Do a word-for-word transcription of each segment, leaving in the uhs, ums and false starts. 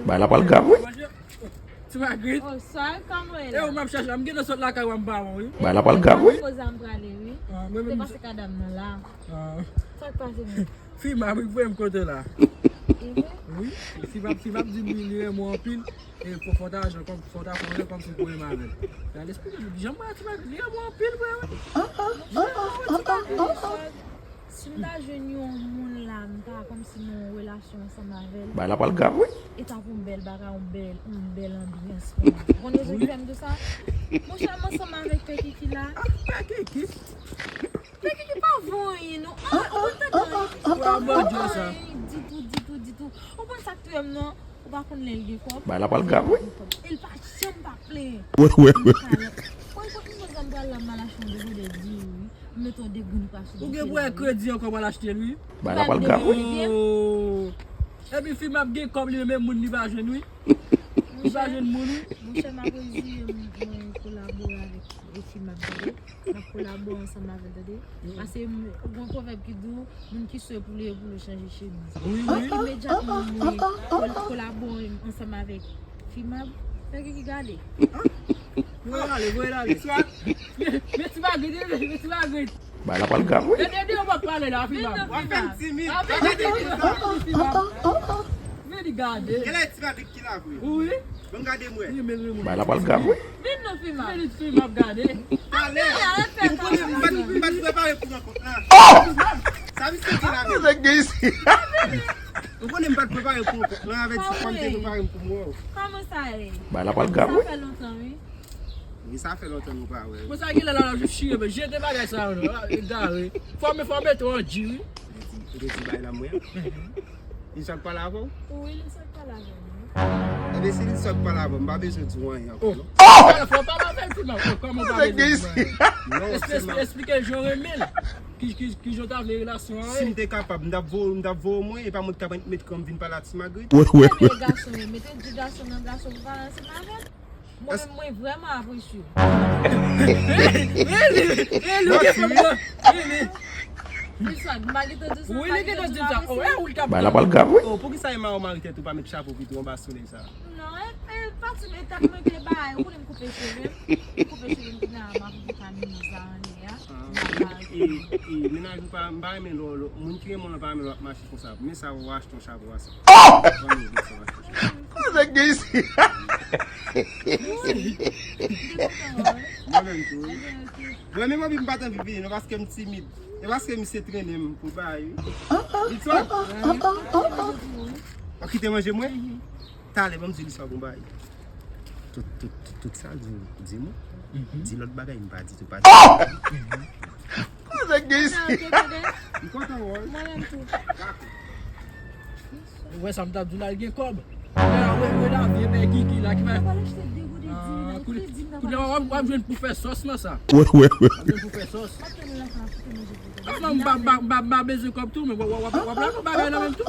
Bagay la pral grav, wi. Ti Magrit. Oh, sa, kòman e la? E ou m ap chache la, m gentan sot lakay ou a m pa wè w, wi. Bagay la pral grav, wi. Koze a m prale, wi. Ah, mwen menm. Te pase kadam nan la. Ah. Sa k pase menm? Fi m ap voye m kote w la. Wi, fi m ap, fi m ap di m li, li renmen w anpil. E fò, fò ta jan kòm, fò ta fè yon jan kòm si w renmen avè l. Gade esplike li, jan m wè Ti Magrit, li renmen w anpil, vre, wi. Li renmen w, Ti Magrit. Si m ta jwenn yon moun la, m ta kòmsi nan yon relasyon ansanm avè l. Bagay la pral grav, wi. E ta pou yon bèl bagay, yon bèl, yon bèl anbyans pou mwen. Ou konn rezon ki fè m di w sa? Monchè, m ansanm avèk Pè Kiki la. Ah, Pè Kiki? Pè Kiki pa vo anyen, non. Ah, ou konn tande anyen? Pè Kiki pa vo anyen ditou, ditou, ditou. Ou konn sa k touye m, non? Ou pa konn lè l gen kòb? Bagay la pral grav, wi. E l pa janm pa plenyen. Wi, wi, wi. Mwen, kot m bezwen pral la, m al achte yon dekontè diri, wi. M mete yon de grenn pa sou. Ou gen pou wè kredi ankò pral achte l, wi. Bagay la pral grav, wi. Oh. Epi fi m ap gen kòb li, men moun li pa jwenn, wi. Li pa jwenn moun, wi. Monchè, m ap reziye m, mwen kolabore avèk fi m ap tande. N ap kolabore ansanm avè l, tande. Paske m, gen yon pwovèb ki di w, moun ki swe pou li, pou li chanje chemiz. Wi, wi. Donk, imedyatman, mwen kol-, kolabore ansanm avèk fi m ap, Pè Kiki gade. Voye l ale, voye l ale. Men, men Ti Magrit, men, men Ti Magrit. Bagay la pral grav, wi. Gade, gade, w ap pale la, fi m ap. W ap fè m timid. Gade, gade, gade, fi m ap. Men li gade. Genlè Ti Magrit ki la vre. Wi. Ban m gade m wè. Bagay la pral grav, wi. Vin non, fi m ap. Men li fi m ap gade. Talè. Ou konnen m pa t, m pa t prepare pou rankont lan. Oh! Sa misye di la menm. Nèg gen isi. Ou konnen m pa t prepare pou rankont lan, avèti fò m te prepare m pou m wè w. Kòman sa ye? Bagay la pral grav, wi. Sa fè lontan, wi. Wi, sa fè lontan nou pa wè, wi. Bon, sa genlè la, la, jis chire, men jete bagay sa yo, non. Ah, egare. Fò m, fò m mete w an dji, wi. Ou te di, ou te di bagay la, mwen. Li sot pale avè w? Wi, li sot pale avè m, wi. Ebyen, si li sot pale avè w, m pa bezwen di w anyen ankò, non. Oh! Fò w pale avè l, fi m ap. Oh, kòman w pa bezwen di w anyen? Non, sèlman. Esplike l jan w renmen l. Ki, ki, ki jan w ta vle relasyon an ye? Si m te kapab, m t ap voye, m t ap voye w mwen, e pa mwen ki t ap met kò m vin pale a Ti Magrit. Wi, wi, wi. Ebyen, gason, mete di gason nan gason pou pale ansanm avè l. Mwen menm, mwen vrèman apresye w. Rele, rele, ou gen fanm nan. Rele. Li swa, m pa gentan di w sa, m pa gentan di w sa. Bagay la pral grav, wi. Oh, poukisa e mari w mari tèt ou pa met chapo pito anba solèy sa? Non, e, e, pati de tèt mwen te bay, ou konnen m koupe cheve m. M koupe cheve m, kounye a m ap vin ka miza anlè a. Ah, e, e, mennaj ou pa, m pa renmen lè w, lè w, moun ki renmen w lan pa renmen lè w ap mache konsa. Men sa w achte yon chapo a sa. Oh! Ban m yon sa w achte yon chapo. Nèg gen isi. Mwen menm tou, wi. Mwen menm anvi m pa t anvi vini non, paske m timid. E paske misye trennen m pou bay, wi. Li sot. W ap kite manje mwen? Talè, ban m di li sa gon bagay. Tout, tout, tout, tout sa l di, di mwen. Di lòt bagay, m pa di tou, pa di. Oh! Nèg gen isi. M kontan wè w. Mwen menm tou. Ou wè sa m t ap di w la, l gen kòb. Kounye a, wè, wè la, vye bèg Kiki la ki fè. Kounye a, w ap, w ap jwenn pou fè sòs nan sa. Wè, wè, wè. W ap jwenn pou fè sòs. Non, m pa, m pa, m pa, m pa bezwen kòb tou, men w ap, w ap, w ap lage yon bagay nan men m tou.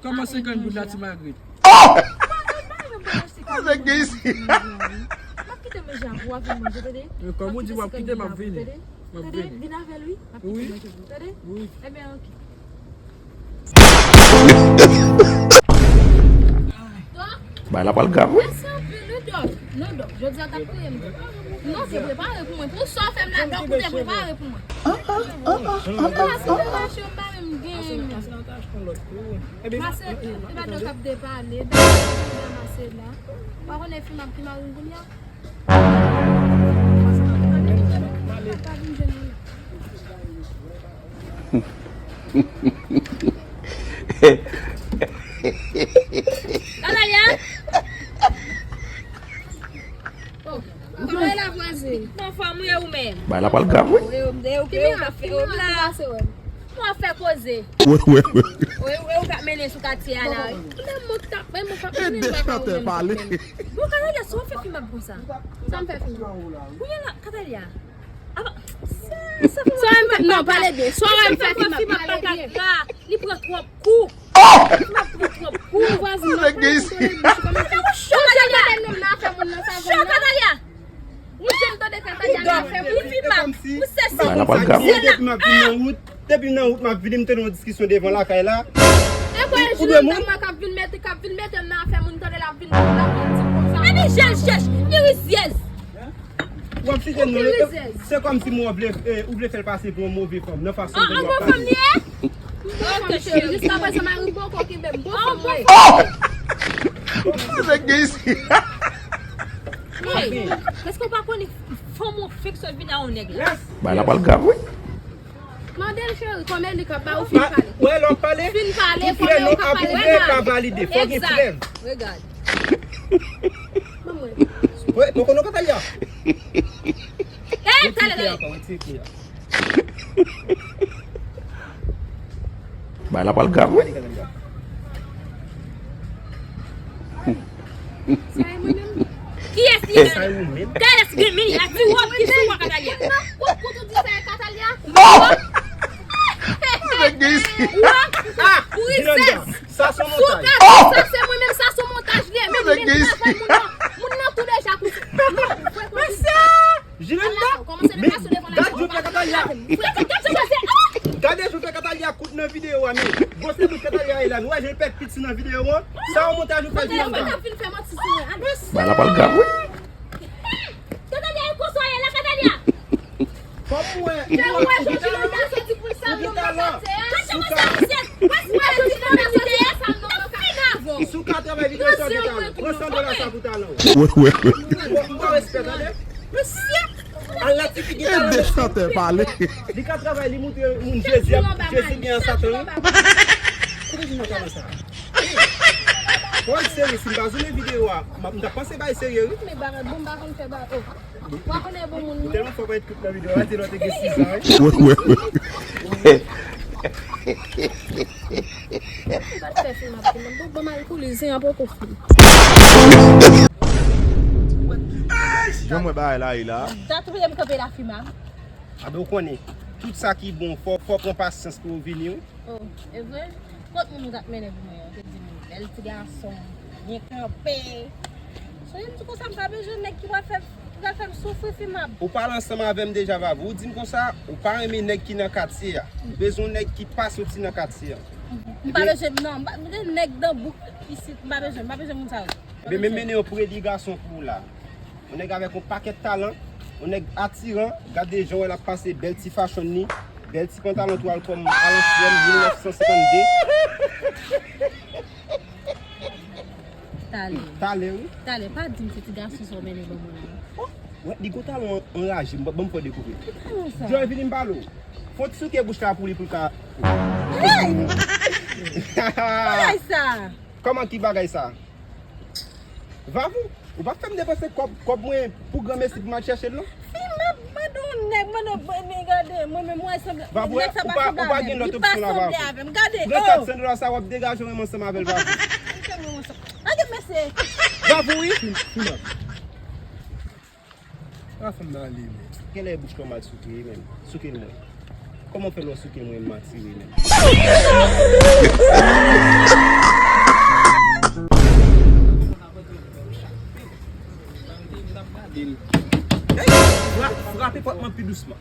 Kòman senkant goud la, Ti Magrit? Oh! Nèg gen isi. M ap kite manje a pou w ap vin manje, tande? Men kòm ou di w ap kite, m ap vini. M ap vini. Vin avè l, wi. M ap kite manje pou ou, tande? Wi. Ebyen, oke. Bagay la pral grav, wi. Mèsi anpil, wi, Dòk. Non, Dòk, jodi a t ap touye m. Non, se prepare pou mwen. Pou sa w fè m la, Dòk, ou te prepare pou mwen. Paske te mache, m pa menm gen. Pase, e pa Dòk ap depale, Dòk ap ranmase la. Ou pa konnen fi m ap ki mari m kounye a? Natalia! Oh, kòman e la vwazen? Anfòm, wi, ou menm? Bagay la pral grav, wi. Wi, ou, e ou, e ou ka fè, ou la. Mwen ap fè koze. Wi, wi, wi. Wi, wi, ou ka mennen sou katye a la, wi. Menm mwen k t ap, menm mwen k ap mennen, m pa ka ou menm k ap mennen. Bon, Katalia, sa w fè fi m ap konsa? Sa m fè fi m? Kounye a la, Katalia. Apa, sa, sa fè m ap fè, non, pale byen. Sa w fè fi m ap pale byen. Li pran twòp kou. Fi m ap pran twòp kou. Vwazen nan pale kote bouch ou kòman fè. Cho, Katalia. Cho, Katalia. Ou janm tande Katalia ka fè moun fi m ap, ou se si. Bagay la pral grav, wi. Depi m ap vin nan wout, depi m nan wout, m ap vini, m tande yon diskisyon devan lakay la. E kwè e Jilanda mwen k ap vin met Ti k ap vin mete m nan afè moun, tande l ap vin, l ap vin di m konsa. Epi jèl chèch, li rizyèz. W ap site non, se kòmsi mwen vle, eh, ou vle fè l pase pou yon move fanm nan fason ke l ap pale. An bon fanm li ye? Bon fanm cheri, jiska prezan mari m poko kenbe m, bon fanm mwen ye. Nèg gen isi. Èske w pa konnen fanm ou fèk sot vin a yon nèg la? Bay la pral grav wi. Mande l cheri, kòman li ka ba ou fin pale? Wè lè w ap pale, fin pale, kòman ou ka pale? Apwouve, pa valide, fò gen prèv. Egzak. Regad. Ban mwen. Wè, mwen konnen w ka pale a. Eh, talè, talè. Bay la pral grav wi. Sa e mwen menm? Kiyès li ye? Sa e ou menm? Kiyès gen men a ti wòb ki sou wòb Katalia? Kout ou di sa e Katalia? Ou rizèz. Sa se yon montaj. Sa se mwen menm, sa se yon montaj li ye. Men li menm travay moun nan. Moun nan tou deja kout. Mesye! Jilenda, men gad jan w fè Katalia. Gade jan w fè Katalia kout nan videyo a, men gwosè bouch Katalia ye la. Nou wè jan l pèt piti nan videyo a. Sa yon montaj ou fè Jilenda. Bay la pral grav wi. Katalia, e konsa w ye la, Katalia. Kòm ou wè, ou gen talan. Sou ka. Si w ka travay videyo sa w gen talan. Pran san dola sa pou talan w. Wi, wi, wi. Bon, m ba w respè, tande. Mesye! Al la ti fi gen talan. Ede chantè pale. Li ka travay, li moutre moun Jezi, Jezi gen an Satan wi. Kote jwenn nan talan sa? Fò w serye, si m pa zoumen videyo a, m ap, m t ap panse bagay serye wi. Men bagay bon, m pa konn fè bagay. Oh. Ou tèlman fò pa tout nan videyo a, se lè w te gen sis an wi. Wi, wi, wi. Ou pa t fè fim ap fim. Bon, bon, mal koule, se an poko fim. Jan mwen bagay la ye la. Dat ou vle m kanpe la fim a? Abe ou konnen, tout sa ki bon, fò, fò pran pasyans pou yo vini wi. Oh, e vre? Kot moun ou t ap mennen pou mwen an? Ou te di m bèl ti gason, byen kanpe. Sonje m di konsa m pa bezwen nèg ki pral fè, ki pral fè m soufri fi m ap. Ou pale ansanm avè m deja, Vavou. Ou di m konsa, ou pa renmen nèg ki nan katye a. Ou bezwen yon nèg ki pa soti nan katye a. M pa bezwen, non, m pa bezwen nèg dan bouk isit. M pa bezwen, m pa bezwen moun sa yo. Ebyen, men mennen yon predi gason pou ou la. Yon nèg avèk yon pakèt talan, yon nèg atiran, gade jan w wè l ap pase bèl ti fashion li, bèl ti pantalon twal kòm alansyèn, mil nèf san senkannde. Talè. Talè, wi. Talè, pa di m se ti gason sa w mennen ban mwen la, non. Oh, wè, li gon talan anraje, ban m fè w dekouvri. Ki talan sa? Joy, vini m pale w. Fè w ti souke bouch la pou li, pou l ka. Hey! Bagay sa! Kòman ki bagay sa? Vavou, ou pa fè m depanse kòb, kòb mwen pou granmesi pou m al chèche l non. Fi m ap mande yon nèg, mande yon, men gade, mwen menm mwen sanble. Vavou, ou pa, ou pa gen lòt opsyon la, Vavou. Gade, oh. Nan kat san dola sa, w ap degaje w menm ansanm avè l, Vavou. Gade mesye. Vavou, wi. Fi m ap. A fanm nan ale, men. Genlè e bouch lan w mal souke, men. Souke l mwen. Kòman w fè lè w souke mwen, m atire, men? Hey, fra-, frape pòt mwen pi dousman.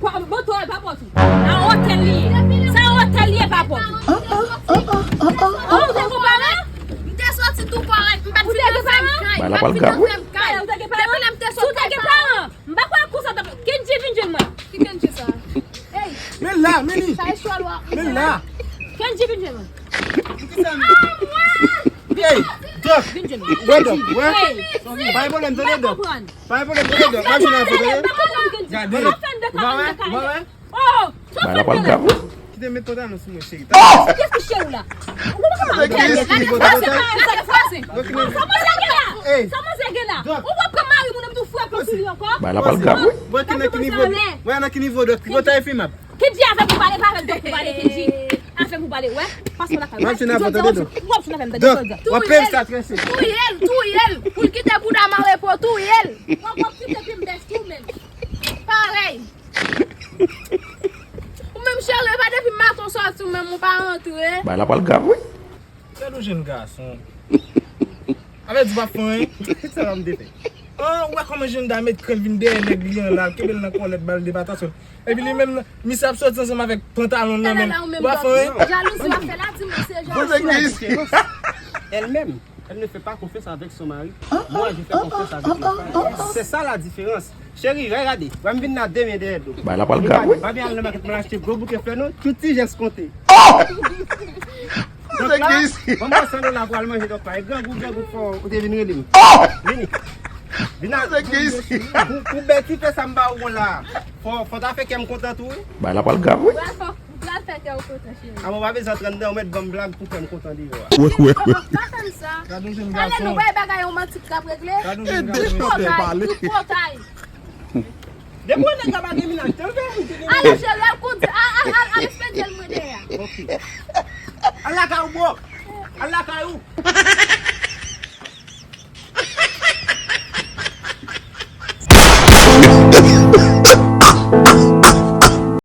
Bon, bon, twò, pa pòt ou. A otèl li ye. Sa otèl li ye, pa pòt ou. Oh, ou te gen paran? M te soti tou kòrèk, m pa t vin nan fè m kay. Bay la pral grav, wi. Depi lè m te soti. Si w te gen paran, m pa kwè konsa t ap. Kendji vin jwenn mwen. Ki Kendji sa? Hey. Men la, men li. Sa e chòl w ap. Men la. Kendji vin jwenn mwen. Poukisa m. Ah, mwen. Hey, Dòk. Vin jwenn mwen. Wè, Dòk, wè. Hey. Pa gen pwoblèm, tande, Dòk. Pa gen pwoblèm, tande, Dòk. M ap jwenn avè w, tande. Gade. Ou pa wè? Ou pa wè? Oh, bay la pral grav, wi. Kite met pantalon sou mwen, cheri. Kiyès ki cheri w la? Ou pa ka mari m. Sa manzè gen la? Sa manzè gen la? Ou pa pran mari moun, m tou fou ak lòt sou li ankò. Bay la pral grav, wi. Wè nan ki nivo, wè nan ki nivo Dòk. Ki kote fi m ap? Kendji, avè m ou pale, pa avè Dòk ou pale, Kendji. Avè m ou pale, wè. Pase lakay. M ap jwenn avè w, tande, Dòk. W ap jwenn avè m, tande, Dòk. W ap peye sa trese. Touye l, touye l. Pou l kite bouda mare po, touye l. W ap, w ap kite pi m bèf tou menm. Parèy. Ou menm cheri, e pa depi maten w sòti ou menm ou pa rantre. Bay la pral grav, wi. Gad yon jenn gason. Avè di w pa fè anyen. Sa m te fè. Ah, ou wè kòman Jilenda met kren vin dèyè nèg li an la, l kenbe l nan kòlèt, ba l de patasyon. Epi li menm, misye ap sòti ansanm avèk pantalon nan men l. Ou pa fè anyen. Jalouzi w ap fè la, di m se jalouzi. Bon, nèg li isi. Elle-même, elle ne fait pas confiance avec son mari. Moi, je fais confiance avec ma femme. C'est ça la différence. Chérie, regardez, m vin la demen dèyè do. Bay la pral grav, wi. Babi al nan makèt, mwen achte gwo bouke flè nou, tout ti jès konte. Donk la, bon, mwen san nou la pral manje, donk pa e grangou, grangou, fò ou te vin rele m. Vini. Vin a, pou, pou bèti fè sa m ba ou la. Fò, fò ta fè kè m kontan tou, wi. Bay la pral grav, wi. Ou pral fè kè w kontan, cheri. A, mwen pa bezwen antre anndan, ou mèt ban m blag pou kè m kontan deyò a. Wi, wi, wi. Pa fè m sa. Gade yon jèn gason. Talè nou bay bagay yon manti k ap regle. Gade yon jèn gason. Tripotay, tripotay. Depi yon nèg la pa gen minaj, tel fè yon ki gen minaj. Ale, cheri, al koudi, al, al, al